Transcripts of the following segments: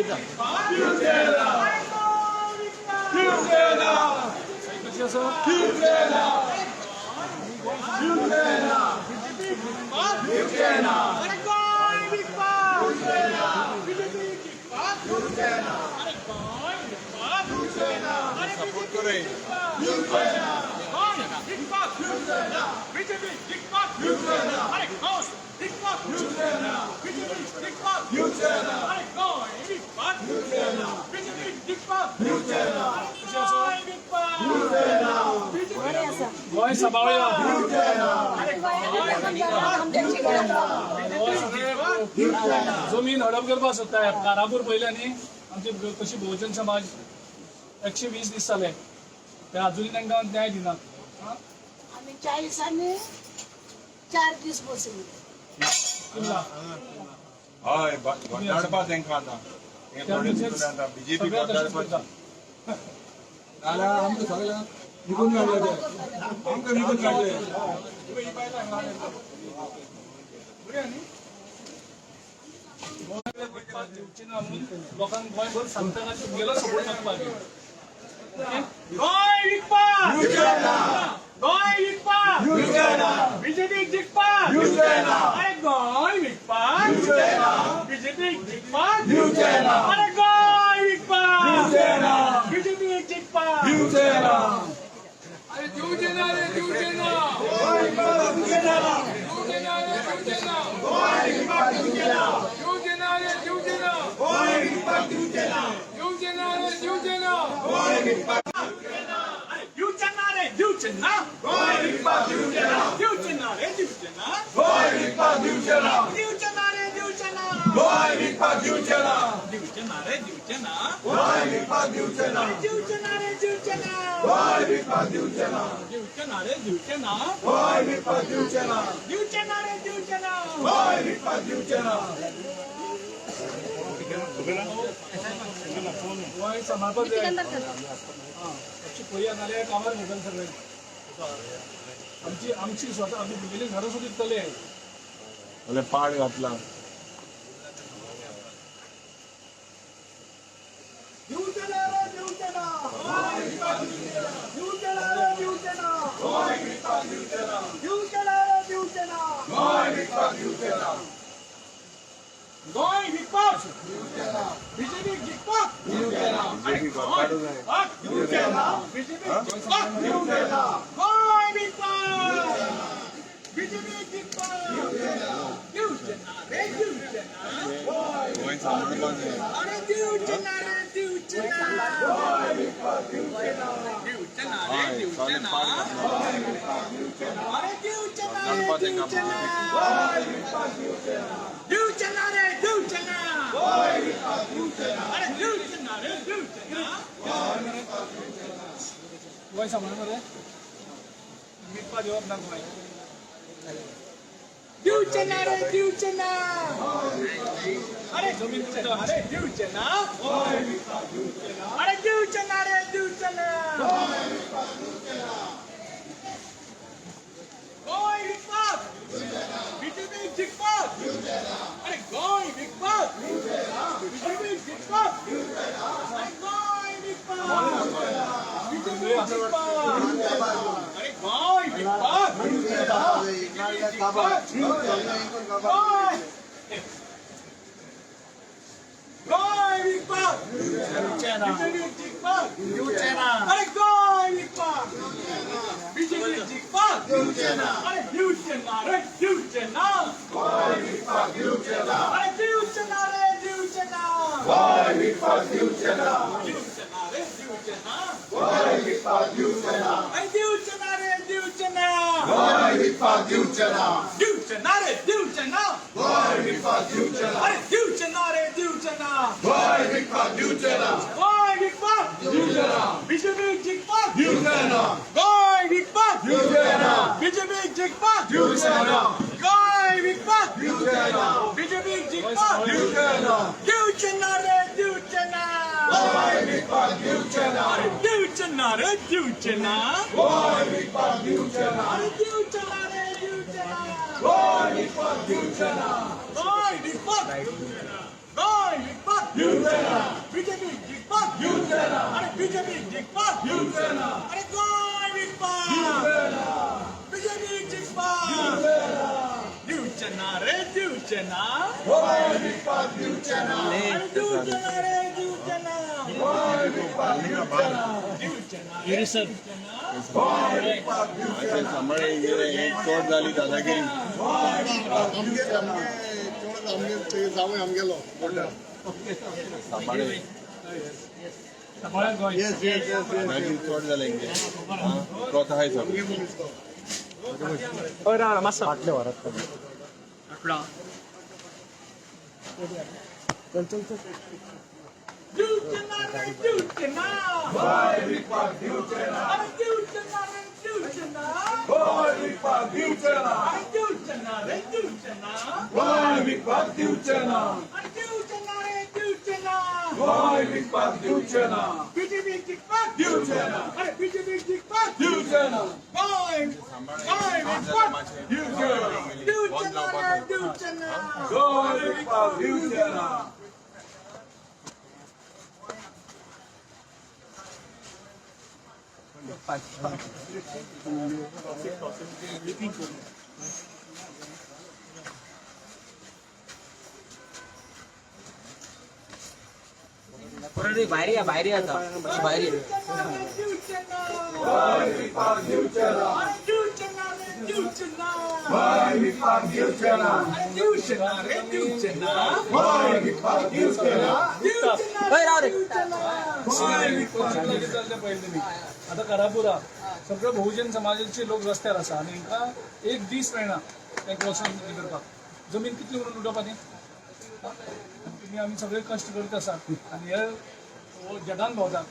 उलयता. कशी आसा? अरे गोंय विकपाक बीजेपी जिखपाक, अरे गोंय विकपाक, अरे बीजेपी जिखपाक, गोंय विकपाक, बीजेपी जिखपाक, अरे गोंय विकपाक, बीजेपी जिखपाक, अरे गोंय विकपाक, बीजेपी जिखपाक, अरे गोंय विकपाक, बीजेपी. गोंय सांबाळया. जमीन हडप करपाक सोदता. कारापूर पयले न्ही आमचे, कशी बहुजन समाज 120 दीस जाले, ते अजूनय तांकां न्याय दिना. आमी 40 आनी 4 दीस बसली. हय, घोटाळपा तांकां आतां हे थोडे दिसून आतां बीजेपी सगळ्या तशेंच घोटाळपाची. करता. नाल्यार आमकां सगळ्यांक विकून काडले ते, आमकां विकून काडले. बरें न्ही? गोंय विकपाक दिवची ना म्हणून लोकांक गोंयभर सांगता आनी तुमगेलो सपोर्ट मागपाक. ओके. गोंय विकपाक, गोंय विकपाक, बीजेपी जिखपाक, अरे गोंय विकपाक, बीजेपी जिखपाक, अरे गोंय विकपाक, बीजेपी जिखपाक. अरे दिवचे ना रे, दिवचे ना, दिवचे ना रे, दिवचे ना, दिवचे ना रे, दिवचे ना, दिवचे ना रे, दिवचे ना. अरे दिवचे ना रे, दिवचे ना, दिवचे ना रे, दिवचे ना, दिवचे ना रे, दिवचे ना, दिवचे ना रे, दिवचे ना, दिवचे ना रे, दिवचे ना, दिवचे ना रे, दिवचे ना, दिवचे ना रे, दिवचे ना. गोंय सांबाळपाक जाय. मातशी पळया, नाल्यार कामार घेतले सगळे. आमची आमची स्वता आमची भुरगेली घरां सुद्दां विकतले. जाल्यार पाड घातला. दिवचे ना रे, दिवचे ना, दिवचे ना रे, दिवचे ना, दिवचे ना रे, दिवचे ना. गोंय विकपाक, बीजेपी जिखपाक, बीजेपी घोटाळू जाय. बीजेपी जिखपाक, गोंय विकपाक, बीजेपी जिखपाक, दिवचे ना रे, दिवचे ना. गोंय सांबाळपाक जाय. अरे दिवचे ना रे, दिवचे ना, दिवचे ना रे, हय, दिवचे सगळें ना. पाड घातला. अरे दिवचे ना रे, घोटाळपा तांकां दिवचे ना, बीजेपी. दिवचे ना रे, दिवचे ना, अरे दिवचे ना रे, दिवचे ना. गोंय सांबाळ मरे, विकपाक दिवप ना गोंय. दिवचे ना रे, दिवचे ना, अरे जमीन विकता. अरे दिवचे ना, अरे दिवचे ना रे, दिवचे ना. गोंय विकपाक, बीजेपी जिखपाक, अरे गोंय विकपाक, बीजेपी जिखपाक, अरे गोंय विकपाक, बीजेपी जिखपाक, अरे गोंय विकपाक, बीजेपी जिखपाक, गोंय गोंय विकपाक, बीजेपी जिखपाक, अरे गोंय विकपाक, बीजेपी जिखपाक, अरे दिवचे ना रे, दिवचे ना, अरे दिवचे ना रे, दिवचे ना, दिवचे ना रे, दिवचे ना, अरे दिवचे ना रे, दिवचे ना, दिवचे ना रे, दिवचे ना, अरे दिवचे ना रे, दिवचे ना, गोंय विकपाक, बीजेपी जिखपाक, गोंय विकपाक, बीजेपी जिखपाक, गोंय विकपाक, बीजेपी जिखपाक, दिवचे ना रे, दिवचे ना, अरे दिवचे ना रे, दिवचे ना, अरे दिवचे ना रे, दिवचे ना, गोंय विकपाक. गोंय विकपाक दिवचे ना. बीजेपी जिखपाक दिवचे ना. अरे बीजेपी जिखपाक दिवचे ना. अरे गोंय विकपाक दिवचे ना. बीजेपी जिखपाक दिवचे ना. दिवचे ना रे दिवचे ना. गोंय विकपाक दिवचे ना. अरे दिवचे ना रे दिवचे ना. गोंय विकपाक दिवचे ना. दिवचे ना रे दिवचे ना. गोंय विकपाक दिवचे ना. सांबाळे एक चोट झाली दादागिरी. आमगे आमगे चोड आमगे ते जावंय आमगेलो सांबाळे सांबाळ्यात गोंय. येस येस येस. दादागिरी चोट झाली इंगे प्रोत्साहन आहे सगळं. आमगे मनीस तो. दिवचे ना रे दिवचे ना. गोंय विकपाक दिवचे ना. अरे दिवचे ना रे दिवचे ना. गोंय विकपाक दिवचे ना. अरे दिवचे ना रे दिवचे ना. गोंय विकपाक दिवचे ना. अरे दिवचे ना रे दिवचे ना. गोंय विकपाक दिवचे ना. बीजेपी जिखपाक दिवचे ना. अरे बीजेपी जिखपाक दिवचे ना. गोंय गोंय विकपाक दिवचे ना. दिवचे ना रे दिवचे ना. गोंय विकपाक दिवचे ना. बाहेर या, बाहेर या आता, बाहेर या. दिवचे ना गोंय विकपाक दिवचे ना. अरे दिवचे ना रे दिवचे ना. गोंय विकपाक दिवचे ना. अरे दिवचे ना रे दिवचे ना. गोंय विकपाक दिवचे ना. दिवचे ना ओय, राव रे. दिवचे ना. गोंय विकपाक लागीं चलते पहिले तुमी. आतां कारापुरा सगळे बहुजन समाजाचे लोक रस्त्यार आसा आनी हांकां एक दीस मेळना तांकां वचोन हें करपाक. जमीन कितली म्हणून लुटप न्ही तुमी आमी सगळे कश्ट करीत आसा आनी हे जगान भोंवता.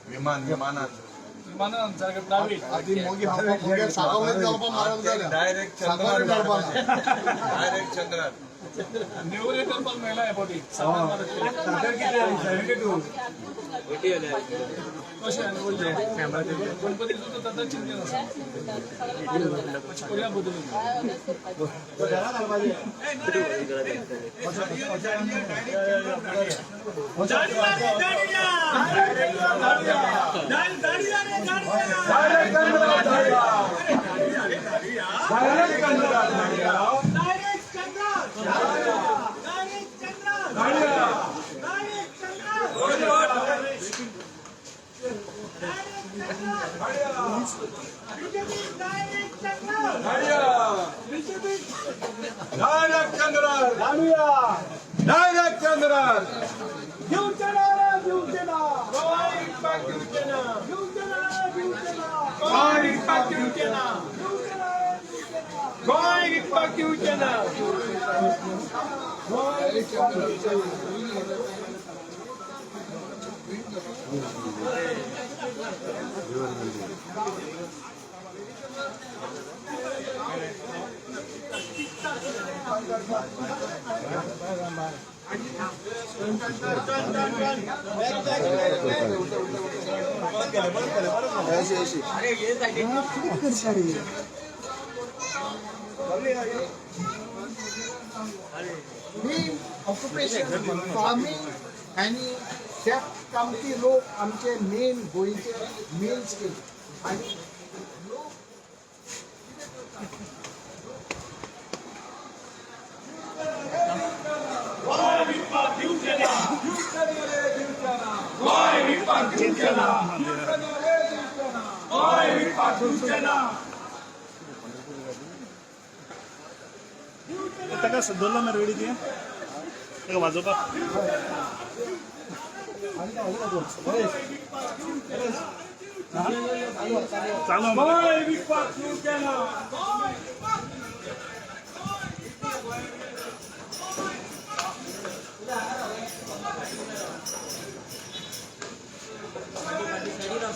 विमान विमानात विमानान सारकें प्रायवेट. आदी मोगी मोगे सागावले चलपा मारक जाल्या. डायरेक्ट सागावले चंद्रार. चलपा ना. डायरेक्ट चंद्रार. नेवरे करपाक मेळना हे फावटी साखर मारत. कशें आनी वयलें गणपतीचो तर आतां चिंतन आसा मातशें करुया बदलून. दाढीया रे दाढीया. दाढीया रे दाढीया. डायरेक्ट चंद्रार धाडया. डायरेक्ट चंद्रार धाडया. डायरेक्ट चंद्रार. डायरेक्ट चंद्रार. धाडया. डायरेक्ट चंद्रार. बीजेपी डायरेक्ट चंद्रार. धाडया. बीजेपी डायरेक्ट चंद्रार. धाडूया. डायरेक्ट चंद्रार. दिवचे ना रे दिवचे ना. गोंय विकपाक दिवचे ना. दिवचे ना रे दिवचे ना. गोंय विकपाक दिवचे ना. दिवचे ना रे दिवचे ना. गोंय विकपाक दिवचे ना. मेन ऑक्युपेशन फार्मींग आनी शेतकामती लोक आमचे मेन गोंयचे मेन स्किल आनी लोक. गोंय विकपाक दिवचे ना. गोंय विकपाक दिवचे ना. गोंय विकपाक दिवचे ना. ताका दवरला मरे रेडी तुवें ताका वाजोवपाक. चालू आहा मरे. गोंय विकपाक दिवचे ना.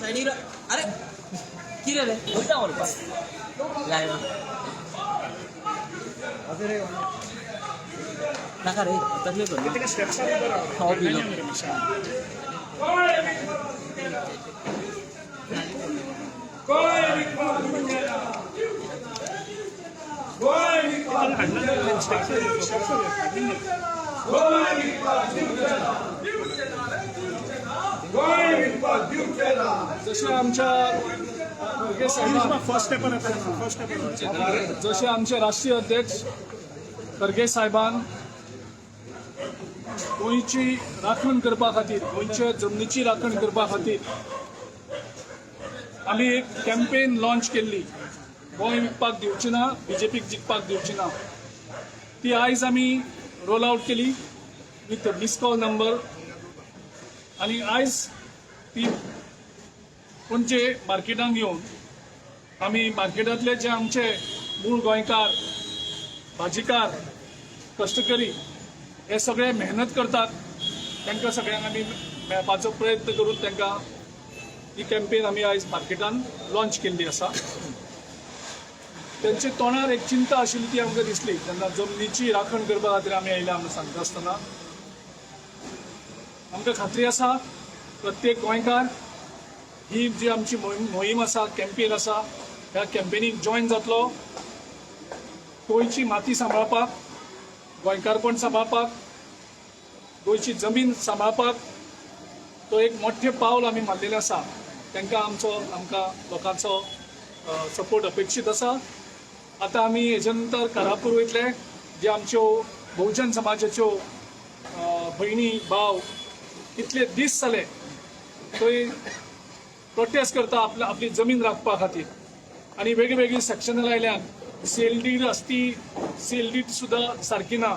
सायडीर, अरे कितें रे वयता मरे जायना नाका रे तकले कर. ताका स्टेप्सां बरो. खावो पिलो. गोंय विकपाक दिवचे ना. गोंय विकपाक दिवचे ना. गोंय विकपाक हाडला स्टेप्सां. दिवचे ना. गोंय विकपाक दिवचे ना. गोंय विकपाक दिवचे ना. जशें आमच्या खरगे साहेबान, फर्स्ट स्टेपार येता, फर्स्ट स्टेपार. जशे आमचे राष्ट्रीय अध्यक्ष खरगे साहेबान गोंयची राखण करपा खातीर, गोंयच्या जमनीची राखण करपा खातीर आमी एक कॅम्पेन लॉन्च केल्ली, गोंय विकपाक दिवची ना, बीजेपीक जिखपाक दिवची ना. ती आयज आमी रोल आउट केली विथ मिस कॉल नंबर आनी आयज ती पणजे मार्केटांत येवन आमी मार्केटांतले जे आमचे मूळ गोंयकार, भाजीकार, कश्टकरी हे सगळे मेहनत करतात, तांकां सगळ्यांक आमी मेळपाचो प्रयत्न करून तांकां ही कॅम्पेन आमी आयज मार्केटान लॉन्च केल्ली आसा. तेंच्या तोंडार एक चिंता आशिल्ली ती आमकां दिसली जेन्ना जमनीची राखण करपा खातीर आमी आयल्या म्हणून सांगता आसतना. आमकां खात्री आसा, प्रत्येक गोंयकार ही जी आमची मोहीम मोहीम आसा, कॅम्पेन आसा, ह्या कॅम्पेनीक जॉयन जातलो. गोंयची माती सांबाळपाक, गोंयकारपण सांबाळपाक, गोंयची जमीन सांबाळपाक तो एक मोठें पावल आमी मारलेलें आसा. तांकां आमचो, आमकां लोकांचो सपोर्ट अपेक्षीत आसा. आतां आमी हेच्या नंतर कारापूर वयतले, जे आमच्यो बहुजन समाजाच्यो भयणी भाव कितले दीस जाले थंय प्रोटेस्ट करता आपल्या आपली जमीन राखपा खातीर आनी वेगळी वेगळी सेक्शनां लायल्यान. सेल did आसती, सेल did सुद्दां सारकी ना.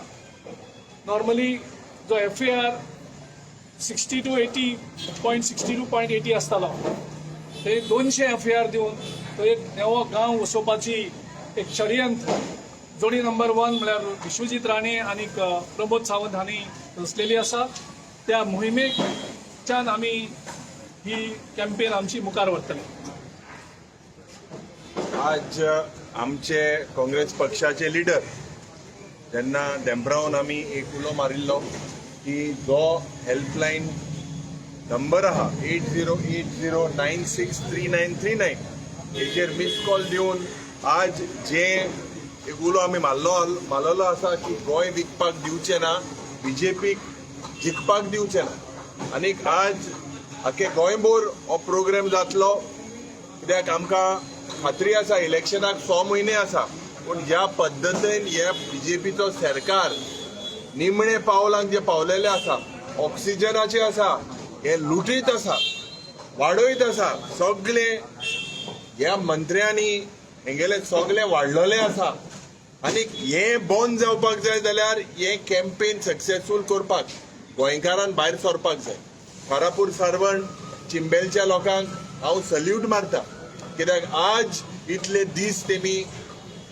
नॉर्मली जो FAR 60 to 80.62.80 आसतालो, ते 200 एफएआर दिवन तो एक नवो गांव वसोवपाची एक षडयंत्र जोडी नंबर वन म्हळ्यार विश्वजीत राणे आनी प्रमोद सावंत हांणी रचलेली आसा. त्या मोहिमेच्यान आमी ही कॅम्पेन आमची मुखार व्हरतले. आज आमचे काँग्रेस पक्षाचे लिडर जेन्ना धेंपरावन आमी एक उलो मारिल्लो की जो हेल्पलायन नंबर आहा 8080963939, हेजेर मिस कॉल दिवन आज जे एक उलो आमी मारलेलो आसा की गोंय विकपाक दिवचे ना, बीजेपीक जिखपाक दिवचे ना. आनीक आज आख्खे गोंयभर हो प्रोग्राम जातलो, कित्याक आमकां खात्री आसा इलेक्शनाक 6 म्हयने आसा, पूण ज्या पद्दतीन हे बीजेपीचो सरकार निमणे पावलांक जे पावलेले आसा, ऑक्सिजनाचे आसा, हे लुटीत आसा, वाडयत आसा, सगळे ह्या मंत्र्यांनी हेंगेले सगळे वाडलेले आसा. आनी हे बंद जावपाक जाय जाल्यार हे कॅम्पेन सक्सेसफूल करपाक गोंयकारान भायर सरपाक जाय. कारापूर, सारवण, चिंबेलच्या लोकांक हांव सल्यूट मारता, कित्याक आज इतले दीस तेमी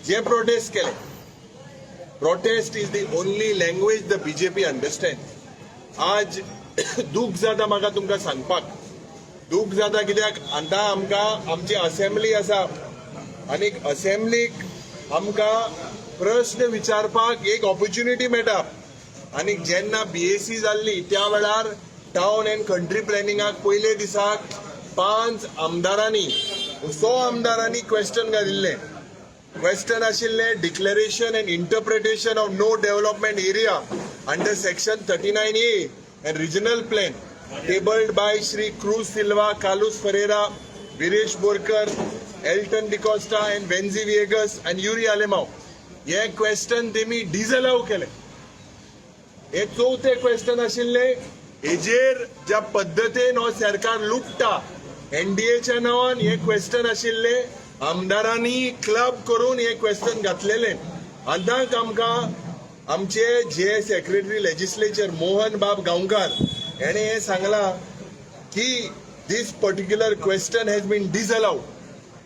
जे प्रोटेस्ट केले. Protest is the only language the BJP understand. आज दूख जाता म्हाका तुमकां सांगपाक, दूख जाता, कित्याक आतां आमकां आमची असेंब्ली आसा आनी असेंब्लीक आमकां प्रश्न विचारपाक एक ऑपॉर्च्युनिटी मेळटा. आनी जेन्ना बीएसी जाल्ली त्या वेळार टावन अँड कंट्री प्लॅनिंगाक पयले दिसाक पांच आमदारांनी, स आमदारांनी क्वेश्चन घालिल्लें. क्वेश्चन आशिल्लें declaration and interpretation of no development area under section 39A and regional plan, tabled by Shri Cruz Silva, Carlos Ferreira, Viresh Borkar, Elton D'Costa and Venzi Viegas and Yuri Alemao. हे question तेमी डिसअलाव केले. हे चवथे question आशिल्ले. हेजेर ज्या पद्दतीन हो सरकार लुटता एनडीएच्या नांवान, हे क्वेश्चन आशिल्ले. आमदारांनी क्लब करून हे क्वेश्चन घातलेले. आतां आमकां आमचे जे सेक्रेटरी लेजिस्लेचर मोहन बाब गांवकार हेणे हें सांगलां की this particular question has been disallowed.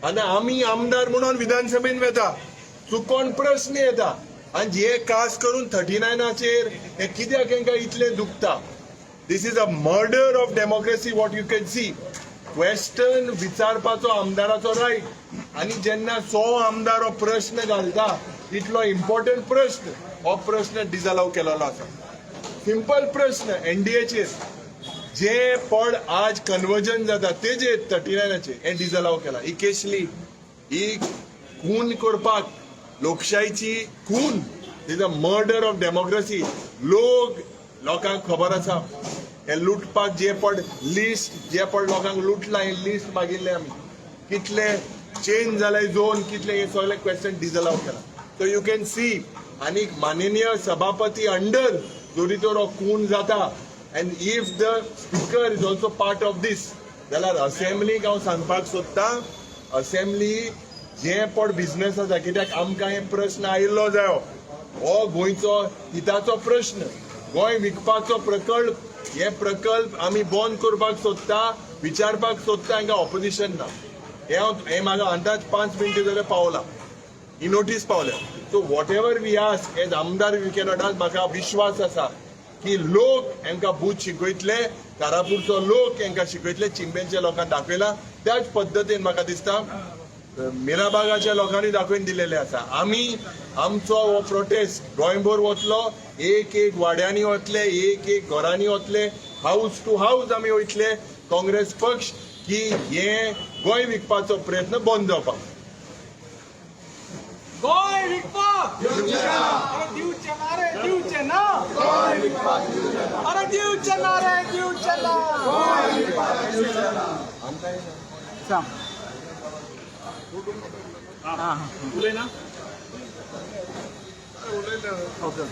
आनी आमी आमदार म्हणून विधानसभेन वेता, चुकोन प्रश्न येता आनी हे खास करून 39चेर हे कित्याक हेंकां इतलें दुखता? This is a murder of democracy, what you can see. Question विचारपाचो आमदाराचो रायट आनी जेन्ना 100 आमदार हो प्रश्न घालता, इतलो इम्पॉर्टंट प्रश्न, हो प्रश्न डिसअलाव केलेलो आसा. सिंपल प्रश्न एनडीएचेर, जे पड आज कन्वर्जन जाता तेजेर, 39चेर हे डिसअलाव केला. ही केसली ही खून करपाक, लोकशाहीची खून. Is a murder of democracy. लोक, लोकांक खबर आसा हे लुटपाक जे पड लिस्ट, जे पड लोकांक लुटला, हे लिस्ट मागिल्ले आमी, कितले चेंज जाले झोन, कितले, हे सगळे क्वेश्चन डिजअलाव केला. सो you can see, आनी माननीय सभापती अंडर जरी तर हो खून जाता and if the speaker is also part of this, जाल्यार असेंब्लीक हांव सांगपाक सोदता, असेंब्ली जे पड बिझनेस आसा, कित्याक आमकां हे प्रश्न आयिल्लो जायो. हो गोंयचो हिताचो प्रश्न. गोंय विकपाचो प्रकल्प, हे प्रकल्प आमी बंद करपाक सोदता, विचारपाक सोदता. हांकां ऑपोजिशन ना. हे हांव हे म्हाका अंदाज 5 मिनटां जाल्यार पावला, ही नोटीस पावल्या. So whatever we ask as आमदार, we cannot ask. म्हाका विश्वास आसा की लोक हांकां बूद शिकयतले. कारापूरचो लोक हांकां शिकयतले. चिंबेलच्या लोकांक दाखयला, त्याच पद्दतीन म्हाका दिसता मिराबागाच्या लोकांनी दाखोवन दिलेले आसा. आमी आमचो हो प्रोटेस्ट गोंयभर वतलो, एक एक वाड्यांनी वतले, एक एक घरांनी वतले, हाऊस टू हाऊस आमी वयतले काँग्रेस पक्ष, की हे गोंय विकपाचो प्रयत्न बंद जावपाक. गोंय विकपाक अरे दिवचे ना रे, दिवचे ना. अरे दिवचे ना रे, दिवचे ना. सांग. उलय ना. ओके.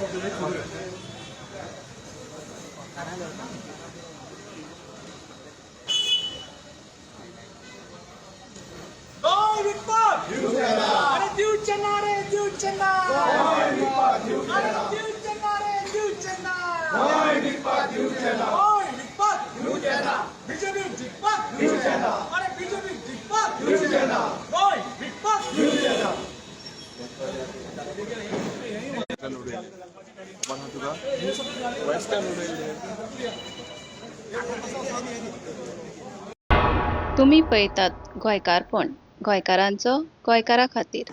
गोंय विकपाक अरे दिवचे ना रे, दिवचे ना. अरे दिवचे ना रे, दिवचे ना. गोंय विकपाक बीजेपी जिखपाक. अरे बीजेपी जिखपाक, गोंय विकपाक. तुका वेस्टर्न उडयले. तुमी पळयतात गोंयकारपण, गोंयकारांचो गोंयकारा खातीर.